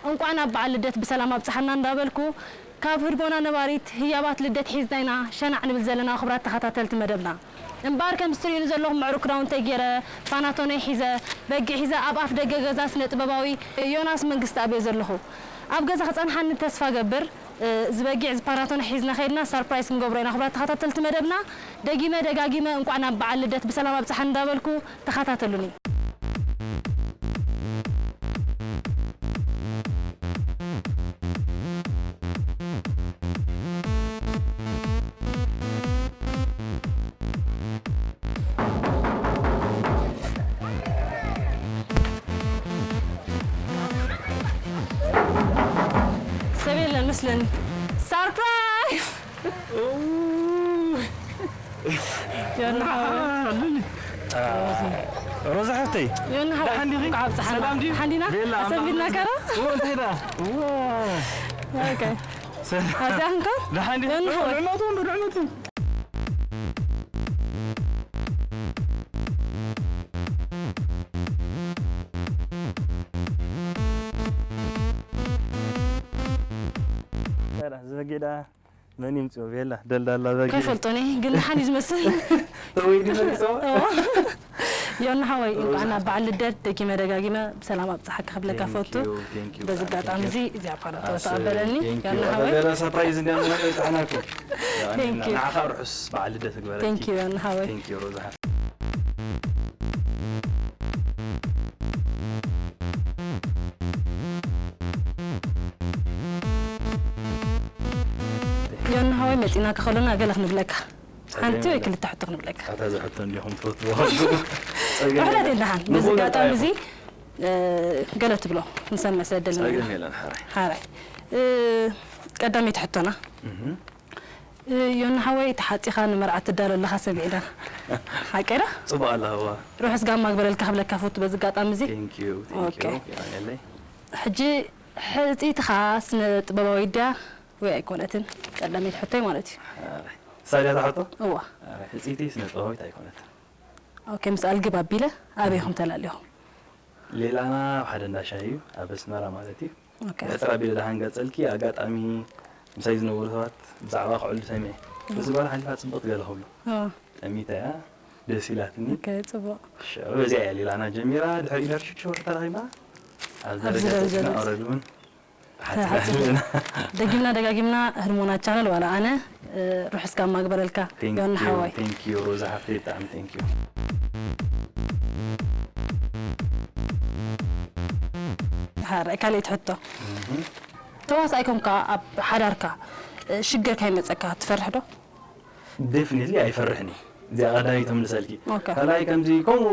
እንቋዕ ናብ በዓል ልደት ብሰላም ኣብጽሓና እንዳበልኩ፣ ካብ ህድሞና ነባሪት ህያባት ልደት ሒዝና ኢና ሸናዕ ንብል ዘለና ክቡራት ተኸታተልቲ መደብና። እምበኣር ከምዚ ትርእዩኒ ዘለኹም ምዕሩግ ክዳውንተይ ገይረ፣ ፓናቶነይ ሒዘ፣ በጊዕ ሒዘ ኣብ ኣፍ ደገ ገዛ ስነ ጥበባዊ ዮናስ መንግስተኣብ እየ ዘለኹ። ኣብ ገዛ ክጸንሓኒ ተስፋ ገብር። እዚ በጊዕ እዚ ፓናቶነ ሒዝና ከይድና ሰርፕራይዝ ክንገብሮ ኢና ክቡራት ተኸታተልቲ መደብና። ደጊመ ደጋጊመ እንቋዕ ናብ በዓል ልደት ብሰላም ኣብጽሓ እንዳበልኩ ተኸታተሉኒ። ሰብ የለን መስለኒ። ሰርፕራይዝ! ዮና ሓወይ። ሮዛ ሓፍተይ፣ ዮና ሓወይ፣ ደሓን ዲኺ? እንኳዕ ኣብፀሓና። ሰላም ድዩ? ደሓን ዲና? ቤላ፣ ኣሰንቢድናካ ዶ? ኦ፣ እንታይ ደኣ? ኦ። ኦኬ። ሰላም። ኣብዚኣ ክንከ? ደሓን ዲኺ? ዮና ሓወይ። ርዕመቱ፣ ርዕመቱ። ሰላም፣ ዝበጌዳ። መን ይምጽኦ ቤላ ደልዳላ በጊዕ። ከይፈልጦ እኔ ግን ደሓን እዩ ዝመስል። ወይ ድመጽኦ። እዎ። ዮና ሓወይ፣ እንኳዕ ናብ በዓል ልደት ደጊመ ደጋጊመ ብሰላም ኣብጽሓካ ክብለካ Thank ፈቱ። you, thank you፣ በዚ ብጣዕሚ ኣጋጣሚ thank you። እዚ እዚኣ ኳ ኣስ-፣ ተቐበለኒ። Thank you። ዮና ሓወይ። ኣበበ ሰርፕራይዝ እንዲያ ማለት ጸናኩም። Thank you። ንዓኻ ርሑስ በዓል ልደት ግበረልኪ። Thank you፣ ዮና ሓወይ። Thank you፣ ሮዛ ሓፍተይ። ዮና ሓወይ፣ መጺና ከኸሎና ገለ ክንብለካ። ሓንቲ ወይ ጸገም ክልተ ሕቶ ክንብለካ። ኣታ ዝሕቶ እንዲኹም ትፈትዎ። ጸገም ውሕዳት የለን። የለን ደሓን። በዚ ንኹሉ ኣጋጣሚ ጥራይ እዚ፣ እ፣ ገለ ትብሎ ክንሰምዕ ስለ ደለና ጸገም ኢና። የለን፣ ሓራይ። ሓራይ። እ፣ ቀዳመይቲ ሕቶና። እህ። እ፣ ዮና ሓወይ፣ ተሓጺኻ ንመርዓ ትዳሎ ኣለኻ ሰሚዕና። ሓቂ ዶ? ጽቡቕ ኣለኻ፣ እዋ። ርሑስ ጋማ ግበረልካ ክብለካ ፈቱ በዚ ኣጋጣሚ እዚ። Thank you፣ thank you። ኦኬ። የቐንየለይ። ሕጂ ሕጽይትኻ ስነ ጥበባዊት ድያ ወይ ኣይኮነትን? ቀዳመይቲ ሕቶይ ማለት እዩ። ኣረ፣ እሳ ድያ እታ ሕቶ? እዋ። ኣረ፣ ሕጽይተይ ስነ ጥበባዊት ኣይኮነትን። ኦኬ፣ ምስ ኣልግብ ኣቢለ ኣበይ ኢኹም ተላሊኹም? ሌላና ኣብ ሓደ እንዳ ሻሂ እዩ፣ ኣብ ኣስመራ ማለት እዩ። ኦኬ። ሕጽር ኣቢለ ደሓን ገጸልኪ፣ ኣጋጣሚ ምሳይ ዝነበሩ ሰባት ብዛዕባ ክዕሉ ሰሚዐ። እዋ። በዚ ጓል ሓሊፋ ጽብቕቲ ገለ ክብሉ። እዋ። ጠሚታ እያ፣ ደስ ኢላትኒ። ኦኬ፣ ጽቡቕ። ሽዑ በዚኣ እያ ሌላና ጀሚራ፣ ድሕሪኡ ኢንተርሽፕ ሽወር ተራኺብና። ኣብዚ ኣብዚ ደረጃ ደረጃ በጺሕና ደርሲ። ኣውረድ እውን ተሓጽና ተሓጽና። ኣለና። ደጊምና ደጋጊምና ህድሞና ቻነል ዋላ ኣነ፣ እ፣ ርሑስ ጋማ ግበረልካ፣ Thank ዮኒ you፣ ሓወይ። Thank you፣ ሮዛ ሓፍተይ፣ ብጣዕሚ thank you። ሓራይ፣ ካልኣይቲ ሕቶ። እህ። ተዋሳኣይ ኮንካ ኣብ ሓዳርካ፣ እ፣ ሽግር ከይመጸካ ትፈርሕ ዶ? Definitely ኣይፈርሕን እየ። እዚኣ ቀዳመይቲ ተምልሰልኪ። ኦኬ። ካልኣይ ከምዚ ከምኡ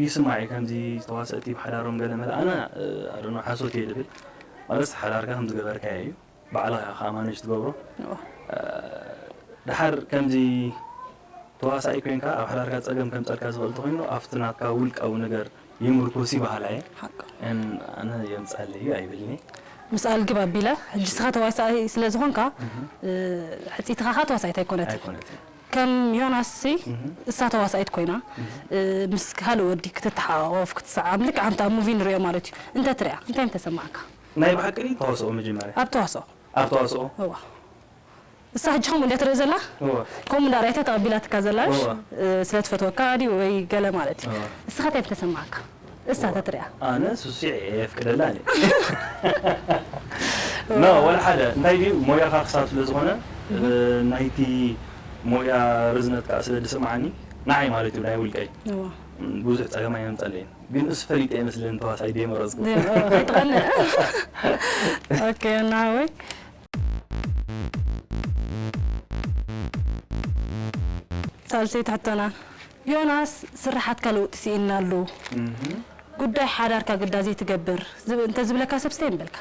ይስማዕ እዩ፣ ከምዚ ተዋሰእቲ ብሓዳሮም ገለ መለ። ኣነ፣ እ፣ I don't know፣ ሓሶት እየ ድብል። ማለት ሓዳርካ ከም ዝገበርካዮ እዩ። ባዕልኻ ኢኻ ማኔጅ ትገብሮ። እዎ። እ፣ ድሓር ከምዚ ተዋሳኢ ኮይንካ ኣብ ሓዳርካ ጸገም ከምጸልካ ዝኽእል እንተኾይኑ፣ ኣብቲ ናትካ ውልቃዊ ነገር ይምርኮስ ይበሃል እየ። ሓቂ። እን ኣነ የምጻለይ እዩ ኣይብልን እየ። ምስ ኣልግብ ኣቢለ፣ ሕጂ ንስኻ ተዋሳኣይ ስለ ዝኾንካ፣ እህ። እ፣ ሕጽይትኻ ኸኣ ተዋሳኢት ኣይኮነትን። ኣይኮነትን። ከም ዮናስ ሲ፣ እህ። እሳ ተዋሳኢት ኮይና፣ እህ። እ፣ ምስ ካልእ ወዲ ክትተሓቋቆፍ፣ ክትሰዓም፣ ልክዕ ከምቲ ኣብ ሙቪ ንሪኦ ማለት እዩ። እንተ ትሪኣ፣ እንታይ ምተሰማዓካ? ናይ ብሓቂ ድዩ ተዋስኦ መጀመርያ? ኣብ ተዋስኦ። ኣብ ተዋስኦ? እዋ። እሳ ሕጂ ከምኡ እንድያ ትርኢ ዘላ? እወ። ከምኡ እንዳ ርኣየታ ተቐቢላትካ ዘላ፣ እሽ? እወ። እ፣ ስለ ትፈትወካ ድዩ ወይ ገለ ማለት እዩ። እወ። እስኻ እንታይ ምተሰማዓካ? እሳ እወ። ተትሪኣ? ኣነ ሱሲ የፍቅደላ እኔ። እወ። ኖ፣ ወላ ሓደ። እንታይ ድዩ፣ ሞያኻ ክሳብ ስለ ዝኾነ፣ እህ። እ፣ ናይቲ ሞያ ርዝነት ከኣ ስለ ዝስምዓኒ፣ ንዓይ ማለት እዩ፣ ናይ ውልቀይ። እወ። ም፣ ብዙሕ ጸገም ኣየምጸለይን። ግን እሱ ፈሊጠ ይመስለኒ ተዋሳይ ድየ መረጽኩ። ድየ፣ እወ፣ ከይትቐንእ። ኦኬ፣ ናሃወይ። ሳልሰይቲ ሕቶና፣ ዮናስ ስርሓትካ ለውጢ ስኢንና ኣሎ። እህ። ጉዳይ ሓዳርካ ግዳ ዘይትገብር ዝብ-፣ እንተ ዝብለካ ሰብ ስታይ ምበልካ?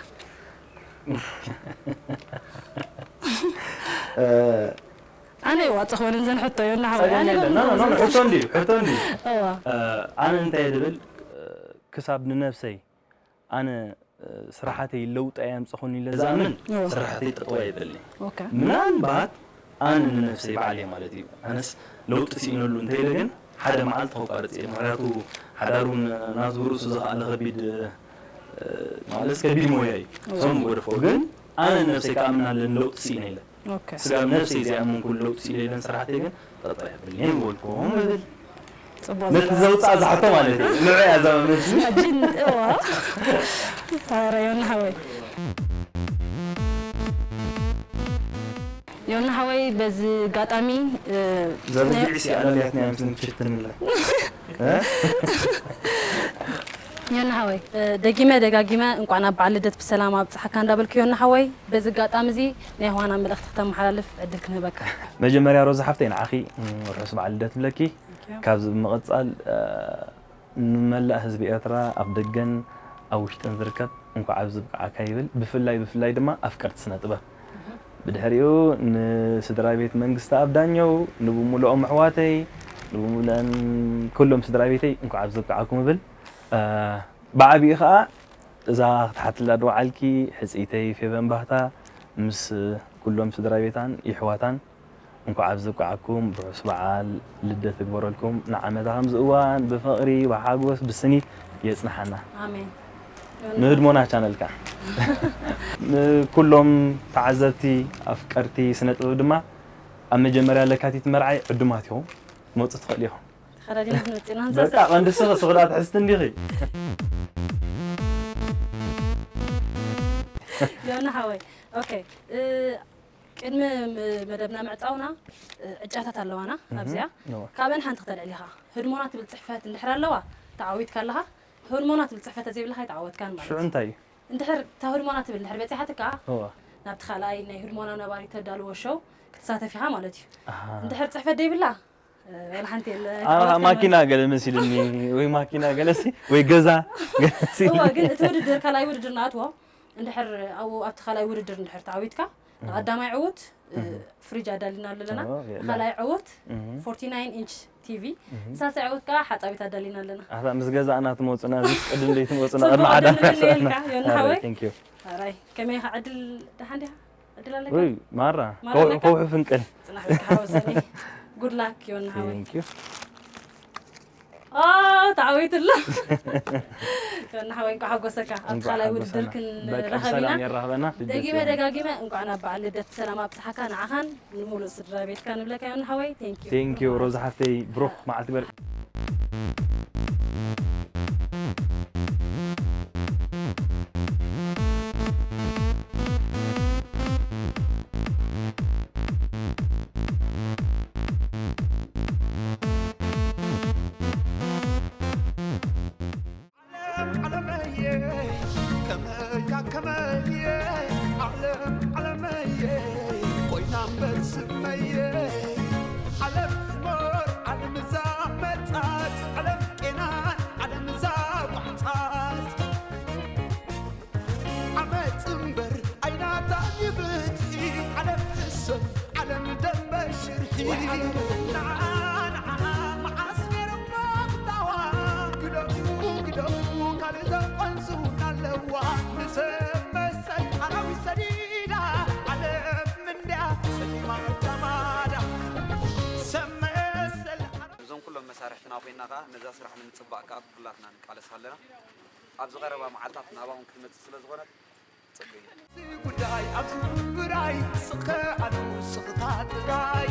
እ፣ ኣነ ይዋጽእ ክበልን ዘን ሕቶ ዮና ሓወይ፣ ጸገም ኣነ የለን። ኖ፣ ኖ፣ ኖ፣ ይኸም ሕቶ እንድዩ፣ ሕቶ እንድዩ። እዋ። እ፣ ኣነ እንታይ እየ ድብል፣ እ፣ ክሳብ ንነብሰይ ኣነ፣ እ፣ ስራሓተይ ለውጢ ኣየምጸኹን ኢለ ዝኣምን፣ እዎ። ስራሓተይ ጠጠው ኣይበልኒ። ኦኬ። ምናልባት ኣነ ንነብሰይ ባዕለይ ማለት እዩ። ኣነስ ለውጢ ስኢነሉ እንተ ኢለ ግን ሓደ መዓልቲ ከቋርጽ እየ። ምኽንያቱ ሓዳር እውን ናቱ ርእሱ ዝኸኣለ ከቢድ፣ እ፣ ማለት ከቢድ ሞያ እዩ። እወ። ሰው ምጎደፎ ግን ኣነ ነብሰይ ከኣምን ኣለኒ ለውጢ ስኢነ ኢለ። ኦኬ። ስጋብ ነብሰይ ዘይኣመንኩሉ ለውጢ ስኢነ ኢለን ሰራሕተይ ግን ጠጠው የብልኒ ይበልኩም እብል። ጽቡቅ ነቲ ዘውጽኣ ዝሓቶ ማለት እዩ። ንዑ እያ እዛ መምስ። ሕጂ ን-፣ እዋ። ኧረ ዮና ሓወይ። ዮና ሓወይ በዚ ኣጋጣሚ፣ እ፣ ዘርጊዕ ሲ ኣላልያትና እያ ምስልን ትሽትንላ። እ? ዮና ሓወይ፣ እ፣ ደጊመ ደጋጊመ እንኳዕ ናብ በዓል ልደት ብሰላም ኣብጽሓካ እንዳበልኩ ዮና ሓወይ፣ በዚ ኣጋጣሚ እዚ ናይ ዮሃና መልእኽቲ ክተመሓላልፍ ዕድል ክንህበካ። መጀመርያ ሮዛ ሓፍተይ ንዓኺ፣ ም፣ ርሑስ በዓል ልደት ብለኪ። Thank you። ካብዚ ብምቕጻል፣ እ፣ ንመላእ ህዝቢ ኤርትራ ኣብ ደገን ኣብ ውሽጥን ዝርከብ እንኳዕ ኣብዚ ብቅዓካ ይብል። ብፍላይ፣ ብፍላይ ድማ ኣፍቀርቲ ስነ ጥበብ። ብድሕሪኡ ንስድራ ቤት መንግስቲ ኣብ ዳኘው፣ ንብሙሉኦም ኣሕዋተይ፣ ንብሙሉአን ኩሎም ስድራ ቤተይ እንኳዕ ኣብዚ ብቅዓኩም እብል። እ፣ ብዓቢኡ ኸኣ እዛ ክትሓትላ ድወዓልኪ ሕጽይተይ ፌቨን ባህታ ምስ ኩሎም ስድራ ቤታን ይሕዋታን እንኳዕ ኣብዚ ኣብቅዓኩም። ርሑስ በዓል ልደት ይግበረልኩም። ንዓመታ ከምዚ እዋን ብፍቕሪ፣ ብሓጎስ፣ ብስኒት የጽንሓና። ኣሜን። ንህድሞና ቻነል ከኣ። ንኩሎም ተዓዘብቲ፣ ኣፍቀርቲ ስነ ጥበብ ድማ ኣብ መጀመርያ ለካቲት መርዓይ ዕዱማት ኢኹም። ክትመጹ ትኽእሉ ኢኹም። ተኸዳዲና ክንመጽእ ኢና በቃ ንሰስዕ። ቀንዲ ስኺ፣ ስኺ ደኣ ትሕዝቲ እንዲኺ። ዮና ሓወይ፣ ኦኬ፣ እ፣ ቅድሚ ም-፣ መደብና ምዕጻውና፣ እ፣ ዕጫታት ኣለዋና እህ፣ ኣብዚኣ። እዋ። ካብአን ሓንቲ ክተልዕል ኢኻ። ህድሞና ትብል ጽሕፈት እንድሕር ኣለዋ፣ ተዓዊትካ ኣለኻ። ህድሞና ትብል ጽሕፈት ተዘይብልኻ ኣይተዓወትካን ማለት ሽዑ እዩ። እንታይ እዩ? እንድሕር እታ ህድሞና ትብል እንድሕር በጺሓትካ፣ እዋ። ናብቲ ካልኣይ ናይ ህድሞና ነባሪ ተዳልዎ ሾው ክትሳተፍ ኢኻ ማለት እዩ። ኣሃ። እንድሕር ጽሕፈት ደይብላ፣ እ፣ ወላ ሓንቲ የለ፣ ኣባ፣ ኣይተዓወትካን ማኪና ማለት። ገለ መሲልኒ፣ ወይ ማኪና ገለሲ፣ ወይ ገዛ ገለሲ። እዋ፣ ግን እቲ ውድድር፣ ካልኣይ ውድድር ንኣትዎ፣ እንድሕር ኣብኡ ኣብቲ ካልኣይ ውድድር እንድሕር ተዓዊትካ፣ እህ። ንቐዳማይ ዕዉት፣ እ፣ እህ። ፍሪጅ ኣዳሊና ኣለና። ኦ፣ የላ። ንኻልኣይ ዕዉት፣ እህ። ፎርቲ ናይን ኢንች ቲቪ፣ እህ። ንሳልሳይ ዕዉት ከኣ ሓጻቢት ኣዳሊና ኣለና። ኣታ ምስ ገዛእና ትመጹና፣ ምስ ቅድም ደይ ትመጹና፣ ጽቡቕ ቅድሚ ዕድል ሓዳር ንብለየልካ፣ ዮና ኣረ፣ ሓወይ። Thank you። ኣራይ፣ ከመይ ኢኻ? ዕድል ደሓን ዲኻ? ዕድል ኣለካ? ወይ፣ ማራ፣ ማራ ከው-፣ ኣለካ? ከውሒ ፍንቅል። ጽናሕ ኢልካ ሓወሰኒ። Good luck፣ ዮና ሓወይ። Thank you። ኦ፣ ተዓዊትላ። ዮና ሓወይ፣ እንኳዕ ሓጎሰካ። ኣብ እንኳዕ ካልኣይ ውድድር ሓጎሰና። በቃ፣ ክንራኸብ ኢና። ብሰላም የራኽበና። ደጊመ ደጋጊመ እንኳዕ ናብ በዓል ልደት ብሰላም ኣብጽሓካ፣ ንዓኻን ንምሉእ ስድራ ቤትካ ንብለካ፣ ዮና ሓወይ። Thank you። Thank you፣ ሮዛ ሓፍተይ፣ ብሩኽ መዓልቲ ግበር። ዓለም ዓለመየ፣ ከመያ ከመየ፣ ዓለም ዓለመየ፣ ኮይና እምበር ስመየ። ዓለም ትኖር፣ ዓለም እዛ መጻት፣ ዓለም ቄናን፣ ዓለም እዛ ቋዕጻት። ዓመጽ እምበር ኣይናታን ይፍትሒ፣ ዓለም ሕሰብ፣ ዓለም ደንበ ሽርሒ። ንዓ፣ ንዓ፣ መዓስ ነይሮም መኽታዋ? ግደፉ፣ ግደፉ፣ ካልእ ዘቐንሱ ኣለዋ። ንሰብ መሰል ኣራዊት ሰዲዳ፣ ዓለም እንድያ ጸሊማ ጃማዳ። ሰብ መሰል ኣራዊት ነዞም ኩሎም መሳርሕትና ኮይንና ከኣ ነዛ ስራሕ ንምጽባቕ ከኣ ኩላትና ንቃለስ ኣለና። ኣብዚ ቀረባ መዓልታት ናባኹም ክትመጽእ ስለ ዝኾነት፣ ጽቡቕ እዩ። እዚ ጉዳይ ኣብዚ ምፍራይ ስኸ ኣሉ ስኽታት ጥራይ።